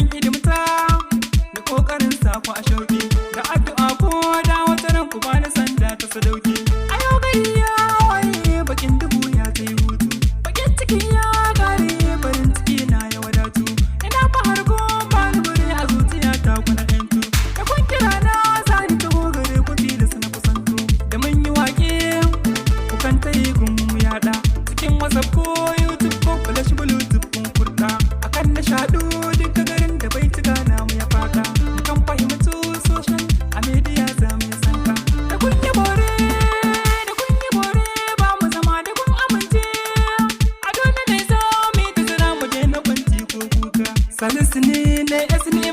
Mukan hidimta da kokarin sako a shauki da addu'a, ko da wata ran ku bani sanda ta sadauki. A yau gari ya waye, bakin duhu ya kai hutu, bakin ciki ya kare, farin ciki na ya wadatu. Ina fahar ko bani bare a zuciya ta kuna yantu da kun kira na zani taho gare ku, tilas na kusanto. Da mun yi waƙe, ku kan tayi gun mu yada cikin WhatsApp ko YouTube ko flash, Bluetooth, kun kurɗa akan nishaɗu. Duka garin da bai cika namu ya fada, mukan fahimtu social a media za mu yi sanka. Da kun yi bore, da kun yi bore, ba mu zama da kun amince. A dole ne za mu yi tazara, mu je na kwanci ko kuka. Salisu ne na S ne.